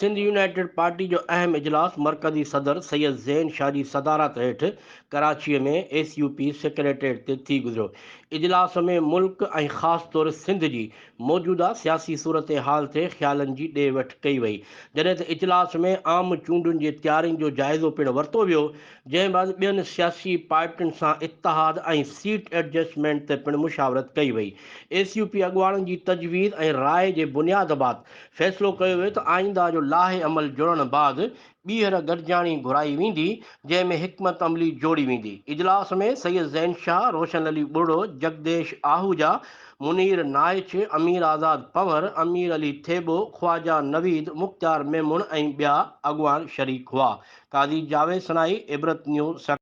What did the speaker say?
Sindh united party جو اهم اجلاس مرڪزي صدر سيد زين شاهه جي صدارت هيٺ ڪراچيء ۾ ايس يو پي سيڪريٽريٽ تي ٿي گذريو. اجلاس ۾ ملڪ ۽ خاص طور سنڌ جي موجوده سياسي صورتحال تي خيالن جي ڏي وٺ ڪئي وئي. جڏهن ته اجلاس ۾ عام چونڊن جي تيارين جو جائزو پڻ ورتو ويو، جنهن بعد ٻين سياسي پارٽين سان اتحاد ۽ سيٽ ايڊجسٽمينٽ تي پڻ مشاورت ڪئي وئي. ايس يو پي اڳواڻن جي تجويز ۽ راء جي بنياد بعد فيصلو ڪيو ويو ته آئنده جو لاهه عمل جڙڻ بعد ٻيهر گڏجاڻي گهرائي ويندي، جنهن ۾ حڪمت عملي جوڙي ويندي. اجلاس ۾ سيد زين شاهه، روشن علي ٻرڙو، جگديش آهوجا، منير نائچ، امير آزاد پنهور، امير علي ٿيٻو، خواجه نويد، مختيار ميمڻ ۽ ٻيا اڳواڻ شريڪ هئا. قاضي جاويد سنائي، عبرت نيوز، سکر.